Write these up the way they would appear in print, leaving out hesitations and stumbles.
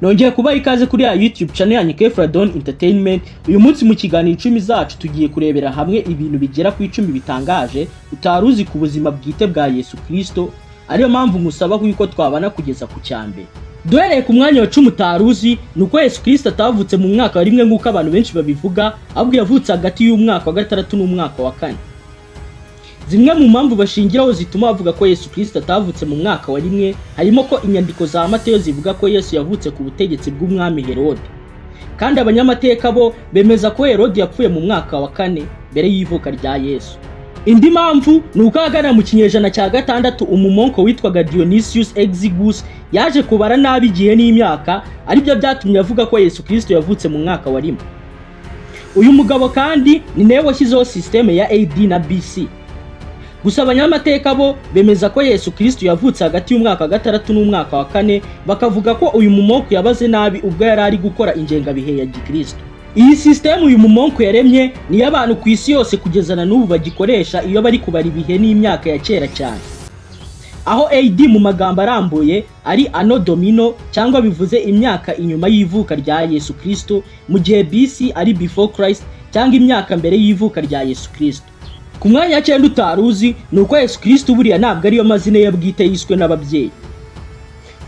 Nongeye kubaha ikaze kuri ya YouTube channel yanyu Kefradon Entertainment. Uyu munsi mu kiganiro 10 zacu tugiye kurebera hamwe ibintu bigera ku 10 bitangaje utari uzi ku buzima bwite bwa Yesu Kristo, ariyo mpamvu musaba yuko twabana kugeza ku cyambere. Duhereye ku mwanya wa 10 utari uzi, ni uko Yesu Kristo atavutse mu mwaka wa 1 nk'uko abantu benshi babivuga, ahubwo yavutse hagati y'umwaka wa 6 n'umwaka wa 4. Zimwe mu mpamvu bashingiraho zituma bavuga ko Yesu Kristo atavutse mu mwaka wa 1, harimo ko inyandiko za Mateyo zivuga ko Yesu yavutse ku butegetsi bw'umwami Herode, kandi abanyamateka bo bemeza ko Herode yapfuye mu mwaka wa 4 mbere y'ivuka rya Yesu. Indi mpamvu ni uko ahagana mu kinyejana cya 6 umumonko witwaga Dionysius Exiguus yaje kubara nabi igihe n'imyaka, aribyo byatumye avuga ko Yesu Kristo yavutse mu mwaka wa 1. Uyu mugabo kandi ni nawe washyizeho sisiteme ya AD na BC. Gusa abanyamateka bo bemeza ko Yesu Kristo yavutse hagati y'umwaka wa 6 n'umwaka wa 4, bakavuga ko uyu mumonko yabaze nabi ubwo yari ari gukora ingengabihe ya Gikristo. Iyi sisitemu uyu mumonko yaremye niyo abantu ku isi yose kugeza na n'ubu bagikoresha iyo bari kubara ibihe n'imyaka ya kera cyane. Aho AD mu magambo arambuye ari Anno Domini, cyangwa bivuze imyaka inyuma y'ivuka rya Yesu Kristo, mu gihe BC ari Before Christ, cyangwa imyaka mbere y'ivuka rya Yesu Kristo. Ku mwanya wa 9 utari uzi, ni uko Yesu Kristo buriya ntabwo ariyo mazina ye bwite yiswe n'ababyeyi.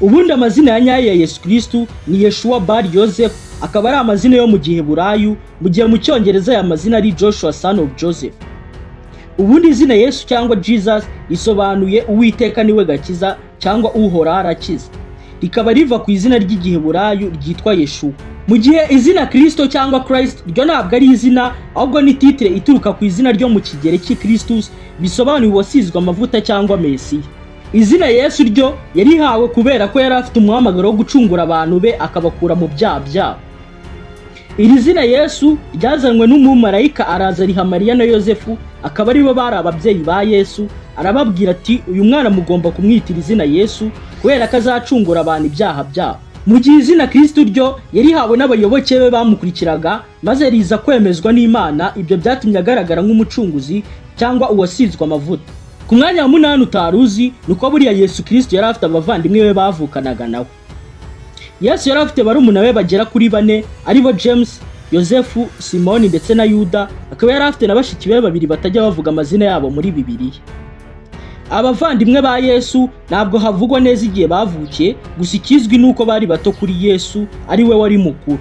Ubundi amazina ya nyayo ya Yesu Kristo ni Yeshua Bar Joseph, akaba ari amazina yo mu Giheburayo, mu gihe mu Cyongereza aya mazina ari Joshua son of Joseph. Ubundi izina Yesu cyangwa Jesus risobanuye "Uwiteka niwe gakiza" cyangwa "Uhoraho arakiza", rikaba riva ku izina ry'Igiheburayo ryitwa Yeshua. Mu gihe izina Kristo cyangwa Christ ryo ntabwo ari izina, ahubwo ni titre ituruka ku izina ryo mu Kigereki Christus, bisobanuye uwasizwe amavuta cyangwa Mesiya. Izina Yesu ryo yarihawe kubera ko yari afite umuhamagaro wo gucungura abantu be akabakura mu byaha byabo. Iri zina Yesu ryazanywe n'umumarayika, araza riha Mariya na Yosefu, akaba aribo bari ababyeyi ba Yesu. Arababwira ati: "Uyu mwana mugomba kumwitira izina Yesu kubera ko azacungura abantu ibyaha byabo." Mu gihe izina Kristo ryo yarihawe n'abayoboke be bamukurikiraga, maze riza kwemezwa n'Imana. Ibyo byatumye agaragara nk'umucunguzi cyangwa uwasizwe amavuta. Ku mwanya wa 8 utari uzi, ni uko buriya Yesu Kristo yari afite abavandimwe be bavukanaga nawe. Yesu yari afite barumuna be bagera kuri bane, aribo James, Yosefu, Simoni ndetse na Yuda. Akaba yari afite na bashiki be babiri batajya bavuga amazina yabo muri Bibiliya. Abavandimwe ba Yesu ntabwo havugwa neza igihe bavukiye, gusa ikizwi ni uko bari bato kuri Yesu, ari we wari mukuru.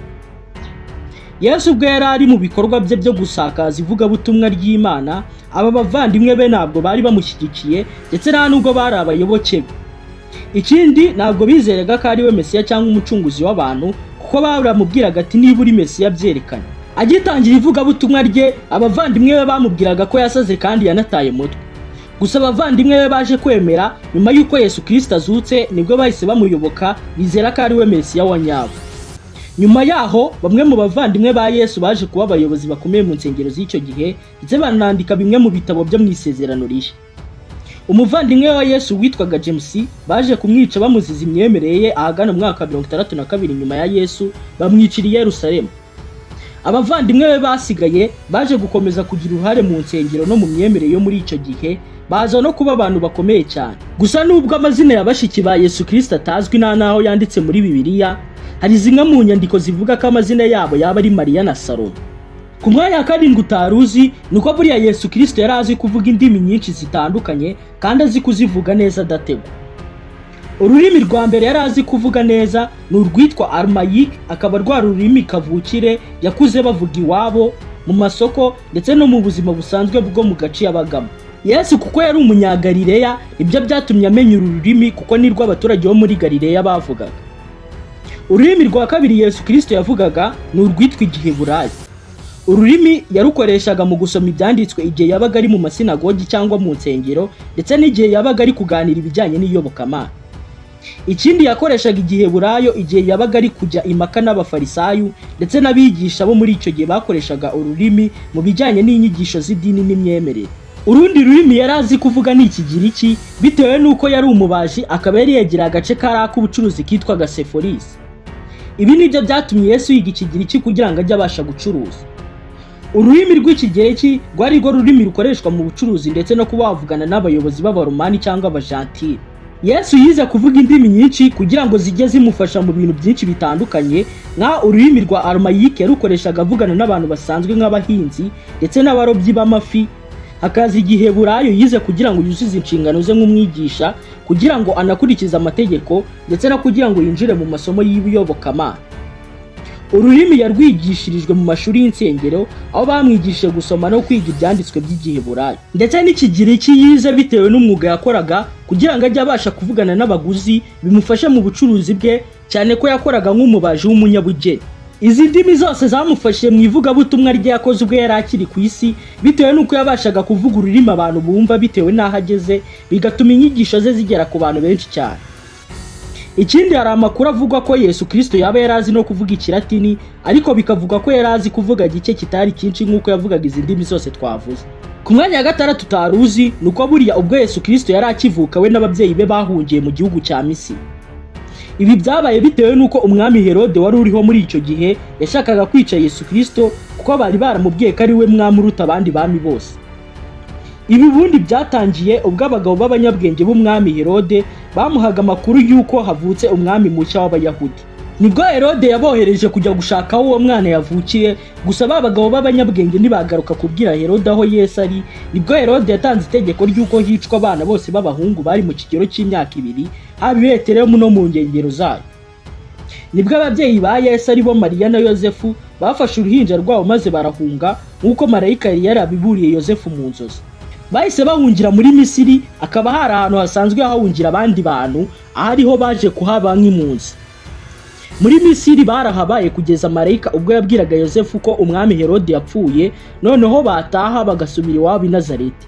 Yesu ubwo yari ari mu bikorwa bye byo gusakaza ivugabutumwa ry'Imana, aba bavandimwe be ntabwo bari bamushyigikiye, ndetse nta nubwo bari abayoboke be. Ikindi, ntabwo bizeraga ko ari we Mesiya cyangwa umucunguzi w'abantu, kuko baramubwiraga ati: "Niba uri Mesiya, byerekane." Agitangira ivugabutumwa rye, abavandimwe be bamubwiraga ko yasaze kandi yanataye umutwe. Gusa abavandimwe be baje kwemera nyuma y'uko Yesu Kirisito azutse, nibwo bahise bamuyoboka, bizera ko ari we Mesiya wa nyabo. Nyuma yaho bamwe mu bavandimwe ba Yesu baje kuba abayobozi bakomeye mu nsengero z'icyo gihe, ndetse banandika bimwe mu bitabo byo mu Isezerano Rishya. Umuvandimwe wa Yesu witwaga James baje kumwica bamuziza imyemerere ye ahagana mu mwaka wa 62 nyuma ya Yesu, bamwicira i Yerusalemu. Abavandimwe be basigaye baje gukomeza kugira uruhare mu nsengero no mu myemerere yo muri icyo gihe, baza no kuba abantu bakomeye cyane. Gusa nubwo amazina ya bashiki ba Yesu Kirisito atazwi nta n'aho yanditse muri Bibiliya, hari zimwe mu nyandiko zivuga ko amazina yabo yaba ari Mariya na Salomo. Ku mwanya wa 7 utari uzi, ni uko buriya Yesu Kirisito yari azi kuvuga indimi nyinshi zitandukanye kandi azi kuzivuga neza adategwa. Ururimi rwa mbere yari azi kuvuga neza ni urwitwa Aramaic, akaba rwa rurimi kavukire yakuze bavuga iwabo, mu masoko ndetse no mu buzima busanzwe bwo mu gace yabagamo. Yesu kuko yari Umunyagalileya, ibyo byatumye amenya uru rurimi, kuko nirwo abaturage bo muri Galileya bavugaga. Ururimi rwa kabiri Yesu Kirisito yavugaga ni urwitwa Igiheburayo. Ururimi yarukoreshaga mu gusoma ibyanditswe igihe yabaga ari mu masinagogi cyangwa mu nsengero, ndetse n'igihe yabaga ari kuganira ibijyanye n'iyobokamana. Ikindi, yakoreshaga Igiheburayo igihe yabaga ari kujya impaka n'Abafarisayo ndetse n'abigisha bo muri icyo gihe bakoreshaga ururimi mu bijyanye n'inyigisho z'idini n'imyemerere. Urundi rurimi yari azi kuvuga ni Ikigiriki, bitewe n'uko yari umubaji, akaba yari yegereye agace kari ak'ubucuruzi kitwaga Seforisi. Ibi nibyo byatumye Yesu yiga Ikigiriki kugira ngo ajye abasha gucuruza. Ururimi rw'Ikigereki rwari rwo rurimi rukoreshwa mu bucuruzi ndetse no kuba wavugana n'abayobozi b'Abaromani cyangwa Abajantire. Yesu yize kuvuga indimi nyinshi kugira ngo zijye zimufasha mu bintu byinshi bitandukanye, nka ururimi rwa Aromayike yarukoreshaga avugana n'abantu basanzwe nk'abahinzi ndetse n'abarobyi b'amafi. Hakaza Igiheburayo yize kugira ngo yuzuze inshingano ze nk'umwigisha, kugira ngo anakurikize amategeko ndetse no kugira ngo yinjire mu masomo y'iyobokamana. Ururimi yarwigishirijwe mu mashuri y'insengero, aho bamwigishije gusoma no kwiga ibyanditswe by'Igiheburayo, ndetse n'Ikigiriki yize bitewe n'umwuga yakoraga, kugira ngo ajye abasha kuvugana n'abaguzi bimufashe mu bucuruzi bwe, cyane ko yakoraga nk'umubaji w'umunyabugeni. Izi ndimi zose zamufashije mu ivugabutumwa rye yakoze ubwo yari akiri ku isi, bitewe n'uko yabashaga kuvuga ururimi abantu bumva bitewe n'aho ageze, bigatuma inyigisho ze zigera ku bantu benshi cyane. Ikindi, hari amakuru avuga ko Yesu Kristo yaba yari azi no kuvuga Ikilatini, ariko bikavuga ko yari azi kuvuga gike kitari cyinshi nk'uko yavugaga izi ndimi zose twavuze. Ku mwanya wa gatandatu utari uzi ni uko buriya ubwo Yesu Kristo yari akivuka, we n'ababyeyi be bahungiye mu gihugu cya Misiri. Ibi byabaye bitewe n'uko umwami Herode wari uriho muri icyo gihe yashakaga kwica Yesu Kristo, kuko bari baramubwiye ko ari we mwami uruta abandi bami bose. Ibi ubundi byatangiye ubwo abagabo b'abanyabwenge b'umwami Herode bamuhaga amakuru y'uko havutse umwami mushya w'Abayahudi. Nibwo Herode yabohereje kujya gushaka aho uwo mwana yavukiye. Gusa ba bagabo b'abanyabwenge ntibagaruka kubwira Herode aho Yesu ari. Nibwo Herode yatanze itegeko ry'uko hicwa abana bose b'abahungu bari mu kigero cy'imyaka 2, haba i Betelehemu no mu nkengero zayo. Nibwo ababyeyi ba Yesu, ari bo Mariya na Yosefu, bafashe uruhinja rwabo maze barahunga, nk'uko marayika yari yarabiburiye Yosefu mu nzozi. Bahise bahungira muri Misiri, akaba hari ahantu hasanzwe hahungira abandi bantu, aho ariho baje kuhaba nk'impunzi. Muri Misiri barahabaye kugeza marayika ubwo yabwiraga Yosefu ko umwami Herode yapfuye, noneho bataha bagasubira iwabo i Nazareti.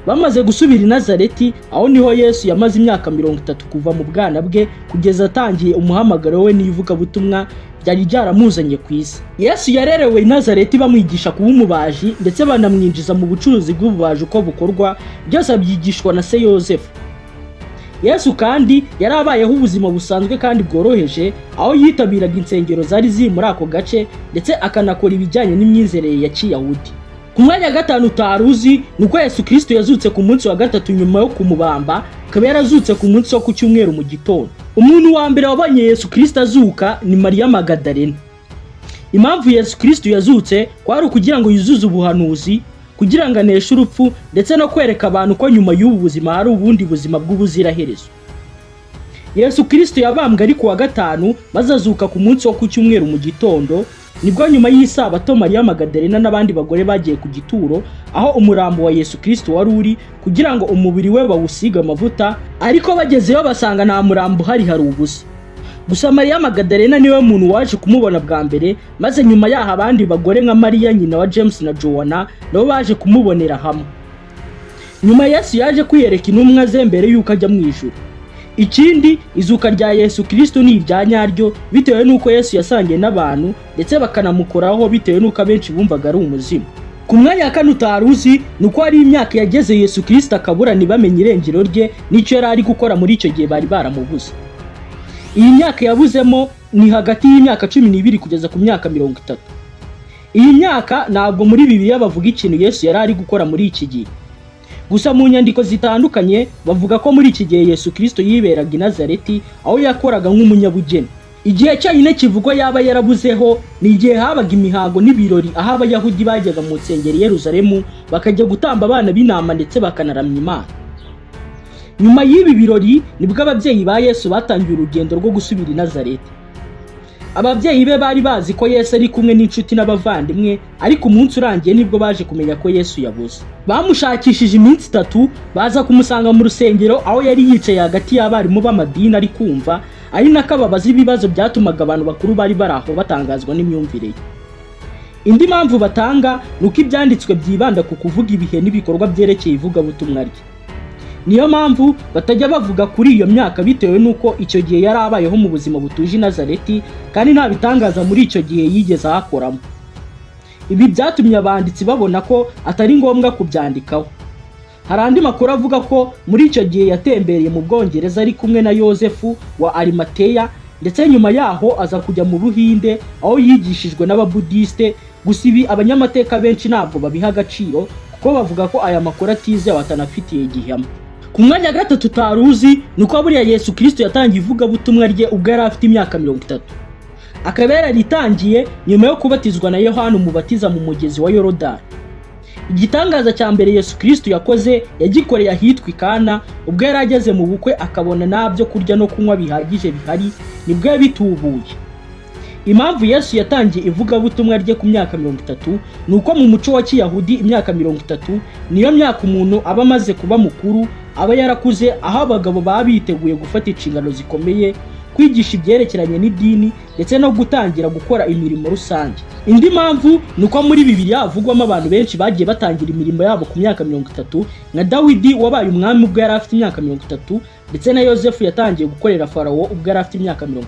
Bamaze gusubira i Nazareti, aho niho Yesu yamaze imyaka 30, kuva mu bwana bwe kugeza atangiye umuhamagaro we n'ivugabutumwa byari byaramuzanye ku isi. Yesu yarerewe i Nazareti, bamwigisha kuba umubaji, ndetse banamwinjiza mu bucuruzi bw'ububaji uko bukorwa, byose abyigishwa na se Yosefu. Yesu kandi yari abayeho ubuzima busanzwe kandi bworoheje, aho yitabiraga insengero zari ziri muri ako gace, ndetse akanakora ibijyanye n'imyizerere ya Kiyahudi. Ku mwanya wa gatanu utari uzi ni uko Yesu Kristo yazutse ku munsi wa gatatu nyuma yo kumubamba, akaba yarazutse ku munsi wo ku cyumweru mu gitondo. Umuntu wa mbere wabonye Yesu Kristo azuka ni Mariya Magadalena. Impamvu Yesu Kristo yazutse kwari ukugira ngo yuzuze ubuhanuzi, kugira ngo aneshe urupfu, ndetse no kwereka abantu ko nyuma y'ubu buzima hari ubundi buzima bw'ubuziraherezo. Yesu Kristo yabambwe ari ku wa gatanu, maze azuka ku munsi wo ku cyumweru mu gitondo. Nibwo nyuma y'isabato Mariya Magadalena n'abandi bagore bagiye ku gituro aho umurambo wa Yesu Kristo wari uri, kugira ngo umubiri we bawusige amavuta, ariko bagezeyo basanga nta murambo uhari, hari ubusa. Gusa Mariya Magadalena niwe muntu waje kumubona bwa mbere, maze nyuma yaho abandi bagore nka Mariya nyina wa James na Joanna nabo baje kumubonera hamwe. Nyuma Yesu yaje kwiyereka intumwa ze mbere y'uko ajya mu ijuru. Ikindi, izuka rya Yesu Kristo ni irya nyaryo, bitewe n'uko Yesu yasangiye n'abantu ndetse bakanamukoraho, bitewe n'uko abenshi bumvaga ari umuzimu. Ku mwanya wa kane utari uzi ni uko hari imyaka yageze Yesu Kristo akabura, ntibamenye irengero rye n'icyo yari ari gukora muri icyo gihe bari baramubuze. Iyi myaka yabuzemo ni hagati y'imyaka 12 kugeza ku myaka 30. Iyi myaka ntabwo muri Bibiliya bavuga ikintu Yesu yari ari gukora muri iki gihe. Gusa mu nyandiko zitandukanye bavuga ko muri iki gihe Yesu Kristo yiberaga i Nazareti, aho yakoraga nk'umunyabugeni. Igihe cyonyine kivugwa yaba yarabuzeho ni igihe habaga imihango n'ibirori, aho Abayahudi bajyaga mu nsengero i Yeruzalemu bakajya gutamba abana b'intama ndetse bakanaramya Imana. Nyuma y'ibi birori nibwo ababyeyi ba Yesu batangiye urugendo rwo gusubira i Nazareti. Ababyeyi be bari bazi ko Yesu ari kumwe n'inshuti n'abavandimwe, ariko umunsi urangiye nibwo baje kumenya ko Yesu yabuze. Bamushakishije iminsi 3, baza kumusanga mu rusengero, aho yari yicaye hagati y'abarimu b'amadini ari kumva, ari nako ababaza ibibazo byatumaga abantu bakuru bari bari aho batangazwa n'imyumvire ye. Indi mpamvu batanga ni uko ibyanditswe byibanda ku kuvuga ibihe n'ibikorwa byerekeye ivugabutumwa rye. Niyo mpamvu batajya bavuga kuri iyo myaka, bitewe n'uko icyo gihe yari abayeho mu buzima butuje i Nazareti, kandi nta bitangaza muri icyo gihe yigeze ahakoramo. Ibi byatumye abanditsi babona ko atari ngombwa kubyandikaho. Hari andi makuru avuga ko muri icyo gihe yatembereye mu Bwongereza ari kumwe na Yosefu wa Arimateya, ndetse nyuma yaho aza kujya mu Buhinde aho yigishijwe n'Ababudisite. Gusa ibi abanyamateka benshi ntabwo babiha agaciro, kuko bavuga ko aya makuru atizewe, atanafitiye gihamya. Ku mwanya wa gatatu utari uzi ni uko buriya Yesu Kristo yatangiye ivugabutumwa rye ubwo yari afite imyaka 30, akaba yararitangiye nyuma yo kubatizwa na Yohana Umubatiza mu mugezi wa Yorodani. Igitangaza cya mbere Yesu Kristo yakoze yagikoreye ahitwa i Kana, ubwo yari ageze mu bukwe akabona nta byo kurya no kunywa bihagije bihari, nibwo yabitubuye. Impamvu Yesu yatangiye ivugabutumwa rye ku myaka 30 ni uko mu muco wa Kiyahudi imyaka 30 niyo myaka umuntu aba amaze kuba mukuru, aba yarakuze, aho abagabo baba biteguye gufata inshingano zikomeye, kwigisha ibyerekeranye n'idini ndetse no gutangira gukora imirimo rusange. Indi mpamvu ni uko muri Bibiliya havugwamo abantu benshi bagiye batangira imirimo yabo ku myaka 30, nka Dawidi wabaye umwami ubwo yari afite imyaka 30, ndetse na Yosefu yatangiye gukorera Farawo ubwo yari afite imyaka 30.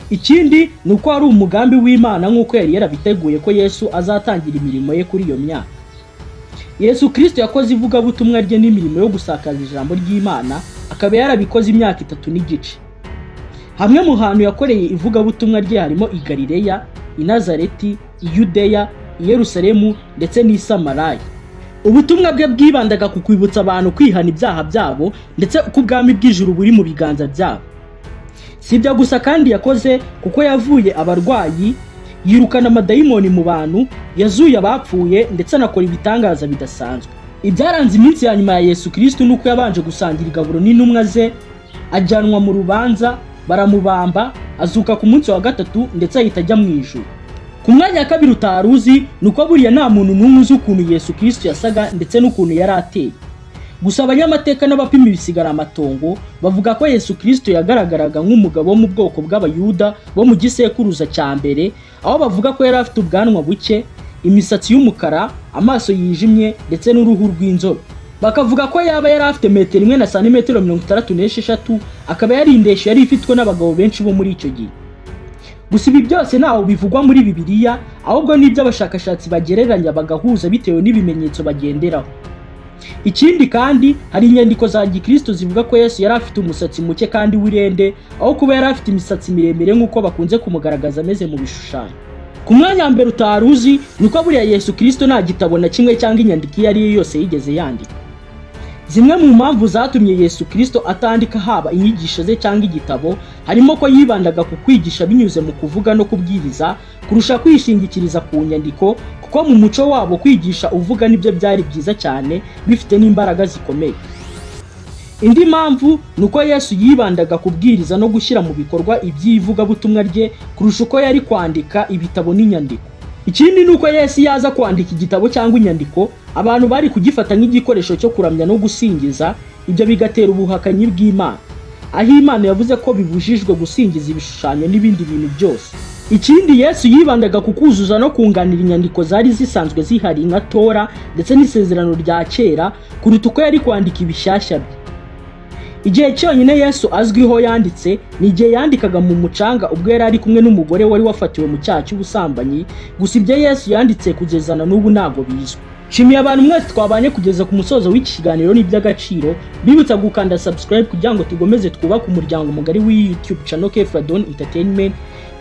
Ikindi ni uko hari umugambi w'Imana nk'uko yari yarabiteguye ko Yesu azatangira imirimo ye kuri iyo myaka. Yesu Kristo yakoze ivugabutumwa rye n'imirimo yo gusakaza ijambo ry'Imana, akaba yarabikoze imyaka 3 n'igice. Hamwe mu hantu yakoreye ivugabutumwa rye harimo i Galileya, i Nazareti, i Yudeya, i Yerusalemu ndetse n'i Samariya. Ubutumwa bwe bwibandaga ku kwibutsa abantu kwihana ibyaha byabo ndetse ko ubwami bw'ijuru buri mu biganza byabo. Si ibyo gusa kandi yakoze, kuko yavuye abarwayi, yirukana amadayimoni mu bantu, yazuye abapfuye ndetse anakora ibitangaza bidasanzwe. Ibyaranze iminsi ya nyuma ya Yesu Kristo ni uko yabanje gusangira igaburo n'intumwa ze, ajyanwa mu rubanza, baramubamba, azuka ku munsi wa gatatu ndetse ahita ajya mu ijuru. Ku mwanya wa kabiri utari uzi ni uko buriya nta muntu n'umwe uzi ukuntu Yesu Kristo yasaga ndetse n'ukuntu yari ateye. Gusa abanyamateka n'abapima ibisigaramatongo bavuga ko Yesu Kristo yagaragaraga nk'umugabo wo mu bwoko bw'Abayuda bo mu gisekuruza cya mbere, aho bavuga ko yari afite ubwanwa buke, imisatsi y'umukara, amaso yijimye ndetse n'uruhu rw'inzobe. Bakavuga ko yaba yari afite metero 1 na santimetero 66, akaba yari indeshyo yari ifitwe n'abagabo benshi bo muri icyo gihe. Gusa ibi byose ntaho bivugwa muri Bibiliya, ahubwo n'ibyo abashakashatsi bagereranya bagahuza bitewe n'ibimenyetso bagenderaho. Ikindi kandi, hari inyandiko za gikristo zivuga ko Yesu yari afite umusatsi muke kandi w'irende, aho kuba yari afite imisatsi miremire nk'uko bakunze kumugaragaza ameze mu bishushanyo. Ku mwanya wa mbere utari uzi ni uko buriya Yesu Kristo nta gitabo na kimwe cyangwa inyandiko iyo ari yo yose yigeze yandika. Zimwe mu mpamvu zatumye Yesu Kristo atandika haba inyigisho ze cyangwa igitabo, harimo ko yibandaga ku kwigisha binyuze mu kuvuga no kubwiriza kurusha kwishingikiriza ku nyandiko, kuko mu muco wabo kwigisha uvuga nibyo byari byiza cyane, bifite n'imbaraga zikomeye. Indi mpamvu ni uko Yesu yibandaga kubwiriza no gushyira mu bikorwa iby'ivugabutumwa rye kurusha uko yari kwandika ibitabo n'inyandiko. Ikindi ni uko Yesu yaza kwandika igitabo cyangwa inyandiko, abantu bari kugifata nk'igikoresho cyo kuramya no gusingiza, ibyo bigatera ubuhakanyi bw'Imana, aho Imana yavuze ko bibujijwe gusingiza ibishushanyo n'ibindi bintu byose. Ikindi, Yesu yibandaga ku kuzuza no kunganira inyandiko zari zisanzwe zihari nka Tora ndetse n'Isezerano rya Kera kuruta uko yari kwandika ibishyashya bye. Igihe cyonyine Yesu azwiho yanditse ni igihe yandikaga mu mucanga ubwo yari ari kumwe n'umugore wari wafatiwe mu cyaha cy'ubusambanyi. Gusa ibyo Yesu yanditse kugeza na n'ubu ntabwo bizwi. Nshimiye abantu mwese twabanye kugeza ku musozo w'iki kiganiro, ni iby'agaciro. Bibutsa gukanda subscribe kugira ngo tugomeze twubake umuryango mugari w'iyi YouTube channel Kefradon Entertainment.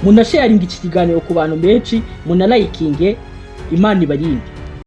Munasharinga iki kiganiro ku bantu benshi, munalayikinge. Imana ibarinde.